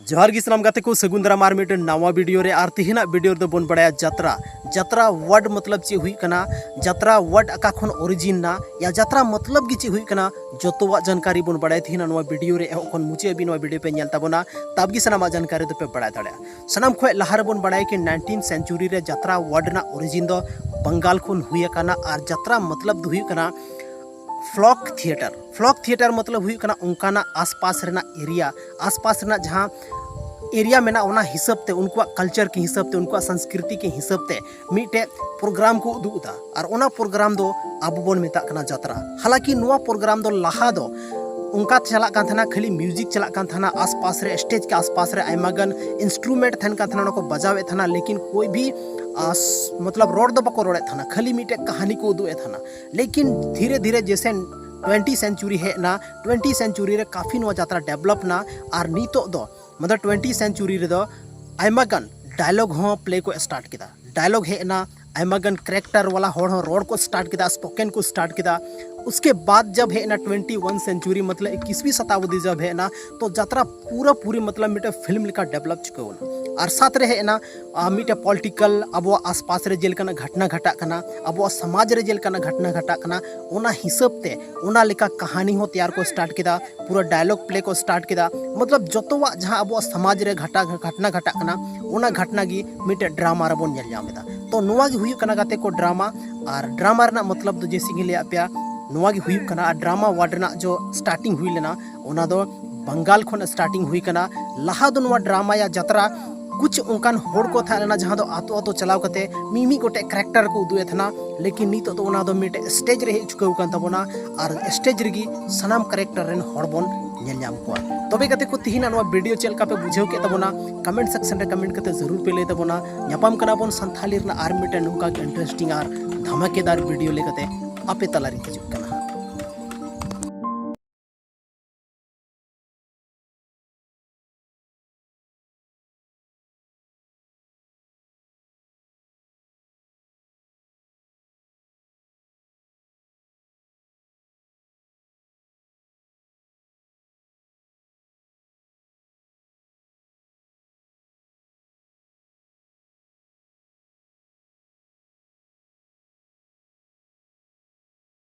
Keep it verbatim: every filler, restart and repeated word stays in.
ᱡᱚᱦᱟᱨ ᱜᱮ ᱥᱟᱱᱟᱢ ᱜᱟᱛᱮ ᱠᱚ, ᱥᱟᱹᱜᱩᱱ ᱫᱟᱨᱟᱢ ᱟᱨ ᱢᱤᱫᱴᱮᱱ ᱱᱟᱣᱟ ᱵᱷᱤᱰᱤᱭᱳ ᱨᱮ᱾ ᱟᱨ ᱛᱮᱦᱮᱧᱟᱜ ᱵᱷᱤᱰᱤᱭᱳ ᱨᱮᱫᱚ ᱵᱚᱱ ᱵᱟᱲᱟᱭᱟ ᱡᱟᱛᱨᱟ᱾ ᱡᱟᱛᱨᱟ ᱣᱟᱨᱰ ᱢᱚᱛᱞᱚᱵ ᱪᱮᱫ ᱦᱩᱭᱩᱜ ᱠᱟᱱᱟ, ᱡᱟᱛᱨᱟ ᱣᱟᱨᱰ ᱚᱠᱟ ᱠᱷᱚᱱ ᱚᱨᱤᱡᱤᱱ ᱱᱟ, ᱭᱟ ᱡᱟᱛᱨᱟ ᱢᱚᱛᱞᱚᱵ ᱜᱮ ᱪᱮᱫ ᱦᱩᱭᱩᱜ ᱠᱟᱱᱟ, ᱡᱚᱛᱚᱣᱟᱜ ᱡᱟᱱᱠᱟᱨᱤ ᱵᱚᱱ ᱵᱟᱲᱟᱭᱟ ᱛᱮᱦᱮᱧᱟᱜ ᱱᱚᱣᱟ ᱵᱷᱤᱰᱤᱭᱳ ᱨᱮ᱾ ᱮᱦᱚᱵ ᱠᱷᱚᱱ ᱢᱩᱪᱟᱹᱫ ᱦᱟᱹᱵᱤᱡ ᱱᱚᱣᱟ ᱵᱷᱤᱰᱤᱭᱳ ᱯᱮ ᱧᱮᱞ ᱛᱟᱵᱚᱱᱟ, ᱛᱟᱵ ᱜᱮ ᱥᱟᱱᱟᱢᱟᱜ ᱡᱟᱱᱠᱟᱨᱤ ᱫᱚᱯᱮ ᱵᱟᱲᱟᱭ ᱫᱟᱲᱮᱭᱟᱜᱼᱟ᱾ ᱥᱟᱱᱟᱢ ᱠᱷᱚᱱ ᱞᱟᱦᱟ ᱨᱮᱵᱚᱱ ᱵᱟᱲᱟᱭᱟ ᱠᱤ ᱱᱟᱭᱤᱱᱴᱤᱱ ᱥᱮᱱᱪᱩᱨᱤ ᱨᱮ ᱡᱟᱛᱨᱟ ᱣᱟᱨᱰ ᱨᱮᱱᱟᱜ ᱚᱨᱤᱡᱤᱱ ᱫᱚ ᱵᱟᱝᱜᱟᱞ ᱠᱷᱚᱱ ᱦᱩᱭ ᱟᱠᱟᱱᱟ᱾ ᱟᱨ ᱡᱟᱛᱨᱟ ᱢᱚᱛᱞᱚᱵ ᱫᱚ ᱦᱩᱭᱩᱜ ᱠᱟᱱᱟ ᱯᱷᱞᱚᱠ ᱛᱷᱤᱭᱮᱴᱟᱨ᱾ ᱯᱷᱞᱚᱠ ᱛᱷᱤᱭᱮᱴᱟᱨ ᱢᱚᱛᱞᱚᱵ ᱦᱩᱭᱩᱜ ᱠᱟᱱᱟ ᱚᱱᱠᱟᱱᱟᱜ ᱟᱥᱯᱟᱥ ᱨᱮᱱᱟᱜ ᱮᱨᱤᱭᱟ, ᱟᱥᱯᱟᱥ ᱨᱮᱱᱟᱜ ᱡᱟᱦᱟᱸ ᱮᱨᱤᱭᱟ ᱢᱮᱱᱟᱜᱼᱟ, ᱚᱱᱟ ᱦᱤᱥᱟᱹᱵ ᱛᱮ, ᱩᱱᱠᱩᱣᱟᱜ ᱠᱟᱞᱪᱟᱨ ᱠᱤ ᱦᱤᱥᱟᱹᱵ ᱛᱮ, ᱩᱱᱠᱩᱣᱟᱜ ᱥᱚᱝᱥᱠᱨᱤᱛᱤ ᱠᱤ ᱦᱤᱥᱟᱹᱵ ᱛᱮ ᱢᱤᱫᱴᱮᱡ ᱯᱨᱳᱜᱨᱟᱢ ᱠᱚ ᱩᱫᱩᱜ ᱮᱫᱟ᱾ ᱟᱨ ᱚᱱᱟ ᱯᱨᱳᱜᱨᱟᱢ ᱫᱚ ᱟᱵᱚ ᱵᱚᱱ ᱢᱮᱛᱟᱜ ᱠᱟᱱᱟ ᱡᱟᱛᱨᱟ᱾ ᱦᱟᱞᱟᱠᱤ ᱱᱚᱣᱟ ᱯᱨᱳᱜᱨᱟᱢ ᱫᱚ ᱞᱟᱦᱟ ᱫᱚ ᱚᱱᱠᱟ ᱪᱟᱞᱟᱜ ᱠᱟᱱ ᱛᱟᱦᱮᱱᱟ, ᱠᱷᱟᱹᱞᱤ ᱢᱤᱭᱩᱡᱤᱠ ᱪᱟᱞᱟᱜ ᱠᱟᱱ ᱛᱟᱦᱮᱱᱟ, ᱟᱥᱯᱟᱥ ᱨᱮ, ᱥᱴᱮᱡᱽ ᱠᱮ ᱟᱥᱯᱟᱥ ᱨᱮ ᱟᱭᱢᱟ ᱜᱟᱱ ᱤᱱᱥᱴᱨᱩᱢᱮᱱᱴ ᱛᱟᱦᱮᱱ ᱠᱟᱱ ᱛᱟᱦᱮᱱᱟ, ᱚᱱᱟ ᱠᱚ ᱵᱟᱡᱟᱣᱮᱫ ᱛᱟᱦᱮᱱᱟ, ᱞᱮᱠᱤᱱ ᱠᱳᱭ ᱵᱷᱤ ᱟᱥ, ᱢᱚᱛᱞᱚᱵ ᱨᱚᱲ ᱫᱚ ᱵᱟᱠᱚ ᱨᱚᱲᱮᱫ ᱛᱟᱦᱮᱱᱟ, ᱠᱷᱟᱹᱞᱤ ᱢᱤᱫᱴᱮᱡ ᱠᱟᱹᱦᱱᱤ ᱠᱚ ᱩᱫᱩᱜ ᱮᱫ ᱛᱟᱦᱮᱱᱟ᱾ ᱞᱮᱠᱤᱱ ᱫᱷᱤᱨᱮ ᱫᱷᱤᱨᱮ ᱡᱮᱥᱮ ᱴᱩᱭᱮᱱᱴᱤ ᱥᱮᱱᱪᱩᱨᱤ ᱦᱮᱡ ᱮᱱᱟ, ᱴᱩᱭᱮᱱᱴᱤ ᱥᱮᱱᱪᱩᱨᱤ ᱨᱮ ᱠᱟᱯᱷᱤ ᱱᱚᱣᱟ ᱡᱟᱛᱨᱟ ᱰᱮᱵᱷᱞᱚᱯ ᱮᱱᱟ᱾ ᱟᱨ ᱱᱤᱛᱚᱜ ᱫᱚ ᱢᱚᱛᱞᱚᱵ ᱴᱩᱭᱮᱱᱴᱤ ᱥᱮᱱᱪᱩᱨᱤ ᱨᱮᱫᱚ ᱟᱭᱢᱟ ᱜᱟᱱ ᱰᱟᱭᱞᱚᱜ ᱦᱚᱸ ᱯᱞᱮ ᱠᱚ ᱥᱴᱟᱨᱴ ᱠᱮᱫᱟ, ᱰᱟᱭᱞᱚᱜ ᱦᱮᱡ ᱮᱱᱟ, ᱟᱭᱢᱟ ᱜᱟᱱ ᱠᱮᱨᱮᱠᱴᱟᱨ ᱣᱟᱞᱟ ᱦᱚᱲ ᱦᱚᱸ ᱨᱚᱲ ᱠᱚ ᱥᱴᱟᱨᱴ ᱠᱮᱫᱟ, ᱥᱯᱳᱠᱮᱱ ᱠᱚ ᱥᱴᱟᱨᱴ ᱠᱮᱫᱟ᱾ ᱩᱥᱠᱮ ᱵᱟᱫ ᱡᱟᱵ ᱦᱮᱡ ᱮᱱᱟ ᱴᱩᱭᱮᱱᱴᱤ ᱣᱟᱱ ᱥᱮᱱᱪᱩᱨᱤ, ᱢᱚᱛᱞᱚᱵ ᱤᱠᱤᱥᱣᱤ ᱥᱚᱛᱟᱵᱫᱤ ᱡᱟᱵ ᱦᱮᱡ ᱮᱱᱟ, ᱛᱚ ᱡᱟᱛᱨᱟ ᱯᱩᱨᱟᱹ ᱯᱩᱨᱤ ᱢᱚᱛᱞᱚᱵ ᱢᱤᱫᱴᱮᱱ ᱯᱷᱤᱞᱢ ᱞᱮᱠᱟ ᱰᱮᱵᱷᱞᱚᱯ ᱪᱩᱠᱟᱹᱣ ᱮᱱᱟ᱾ ᱟᱨ ᱥᱟᱛ ᱨᱮ ᱦᱮᱡ ᱮᱱᱟ ᱟᱨ ᱢᱤᱫᱴᱮᱡ ᱯᱚᱞᱤᱴᱤᱠᱟᱞ, ᱟᱵᱚᱣᱟᱜ ᱟᱥᱯᱟᱥ ᱨᱮ ᱡᱮᱞᱮᱠᱟᱱᱟᱜ ᱜᱷᱟᱴᱱᱟ ᱜᱷᱟᱴᱟᱜ ᱠᱟᱱᱟ, ᱟᱵᱚᱣᱟᱜ ᱥᱚᱢᱟᱡᱽ ᱨᱮ ᱡᱮᱞᱮᱠᱟᱱᱟᱜ ᱜᱷᱟᱴᱱᱟ ᱜᱷᱟᱴᱟᱜ ᱠᱟᱱᱟ, ᱚᱱᱟ ᱦᱤᱥᱟᱹᱵ ᱛᱮ ᱚᱱᱟ ᱞᱮᱠᱟ ᱠᱟᱹᱦᱱᱤ ᱦᱚᱸ ᱛᱮᱭᱟᱨ ᱠᱚ ᱥᱴᱟᱨᱴ ᱠᱮᱫᱟ, ᱯᱩᱨᱟᱹ ᱰᱟᱭᱞᱚᱜ ᱯᱞᱮ ᱠᱚ ᱥᱴᱟᱨᱴ ᱠᱮᱫᱟ᱾ ᱢᱚᱛᱞᱚᱵ ᱡᱚᱛᱚᱣᱟᱜ ᱡᱟᱦᱟᱸ ᱟᱵᱚᱣᱟᱜ ᱥᱚᱢᱟᱡᱽ ᱨᱮ ᱜᱷᱟᱴᱟ ᱜᱷᱟᱴᱱᱟ ᱜᱷᱟᱴᱟᱜ ᱠᱟᱱᱟ, ᱚᱱᱟ ᱜᱷᱟᱴᱱᱟ ᱜᱮ ᱢᱤᱫᱴᱮᱡ ᱰᱨᱟᱢᱟ ᱨᱮᱵᱚᱱ ᱧᱮᱞ ᱧᱟᱢ ᱮᱫᱟ᱾ ᱛᱚ ᱱᱚᱣᱟ ᱜᱮ ᱦᱩᱭᱩᱜ ᱠᱟᱱᱟ ᱜᱟᱛᱮ ᱠᱚ ᱰᱨᱟᱢᱟ᱾ ᱟᱨ ᱰᱨᱟᱢᱟ ᱨᱮᱱᱟᱜ ᱢᱚᱛᱞᱚᱵ ᱫᱚ ᱡᱮᱭᱥᱮ ᱜᱮ ᱞᱟᱹᱭᱟᱫ ᱯᱮᱭᱟ, ᱱᱚᱣᱟ ᱜᱮ ᱦᱩᱭᱩᱜ ᱠᱟᱱᱟ᱾ ᱟᱨ ᱰᱨᱟᱢᱟ ᱣᱟᱨᱰ ᱨᱮᱱᱟᱜ ᱡᱚ ᱥᱴᱟᱨᱴᱤᱝ ᱦᱩᱭ ᱞᱮᱱᱟ, ᱚᱱᱟ ᱫᱚ ᱵᱟᱝᱜᱟᱞ ᱠᱷᱚᱱ ᱥᱴᱟᱨᱴᱤᱝ ᱦᱩᱭ ᱠᱟᱱᱟ᱾ ᱞᱟᱦᱟ ᱫᱚ ᱱᱚᱣᱟ ᱰᱨᱟᱢᱟ ᱭᱟ ᱡᱟᱛᱨᱟ ᱠᱩᱪ ᱚᱱᱠᱟᱱ ᱦᱚᱲ ᱠᱚ ᱛᱟᱦᱮᱸ ᱞᱮᱱᱟ, ᱡᱟᱦᱟᱸ ᱫᱚ ᱟᱛᱳ ᱟᱛᱳ ᱪᱟᱞᱟᱣ ᱠᱟᱛᱮ ᱢᱤᱢᱤᱫ ᱜᱚᱴᱮᱡ ᱠᱮᱨᱮᱠᱴᱟᱨ ᱠᱚ ᱩᱫᱩᱜ ᱮᱫ ᱛᱟᱦᱮᱱᱟ᱾ ᱞᱮᱠᱤᱱ ᱱᱤᱛᱚᱜ ᱫᱚ ᱚᱱᱟ ᱫᱚ ᱢᱤᱫᱴᱮᱡ ᱥᱴᱮᱡᱽ ᱨᱮ ᱦᱮᱡ ᱪᱩᱠᱟᱹᱣ ᱟᱠᱟᱱ ᱛᱟᱵᱚᱱᱟ᱾ ᱟᱨ ᱥᱴᱮᱡᱽ ᱨᱮᱜᱮ ᱥᱟᱱᱟᱢ ᱠᱮᱨᱮᱠᱴᱟᱨ ᱨᱮᱱ ᱦᱚᱲ ᱵᱚᱱ ᱧᱮᱞ ᱧᱟᱢ ᱠᱚᱣᱟ᱾ ᱛᱚᱵᱮ ᱜᱟᱛᱮ ᱠᱚ, ᱛᱮᱦᱮᱧᱟᱜ ᱱᱚᱣᱟ ᱵᱷᱤᱰᱤᱭᱳ ᱪᱮᱫ ᱞᱮᱠᱟ ᱯᱮ ᱵᱩᱡᱷᱟᱹᱣ ᱠᱮᱫ ᱛᱟᱵᱚᱱᱟ, ᱠᱚᱢᱮᱱᱴ ᱥᱮᱠᱥᱚᱱ ᱨᱮ ᱠᱚᱢᱮᱱᱴ ᱠᱟᱛᱮ ᱡᱟᱹᱨᱩᱲ ᱯᱮ ᱞᱟᱹᱭ ᱛᱟᱵᱚᱱᱟ᱾ ᱧᱟᱯᱟᱢ ᱠᱟᱱᱟ ᱵᱚᱱ ᱥᱟᱱᱛᱷᱟᱞᱤ ᱨᱮᱱᱟᱜ ᱟᱨ ᱢᱤᱫᱴᱮᱱ ᱱᱚᱝᱠᱟ ᱜᱮ ᱤᱱᱴᱟᱨᱮᱥᱴᱤᱝ ᱟᱨ ᱫᱷᱟᱢᱟᱠᱮᱫᱟᱨ ᱵᱷᱤᱰᱤᱭᱳ ᱞᱮᱠᱟᱛᱮ ᱟᱯᱮ ᱛᱟᱞᱟᱨᱤᱧ ᱦᱤᱡᱩᱜ ᱠᱟᱱᱟ᱾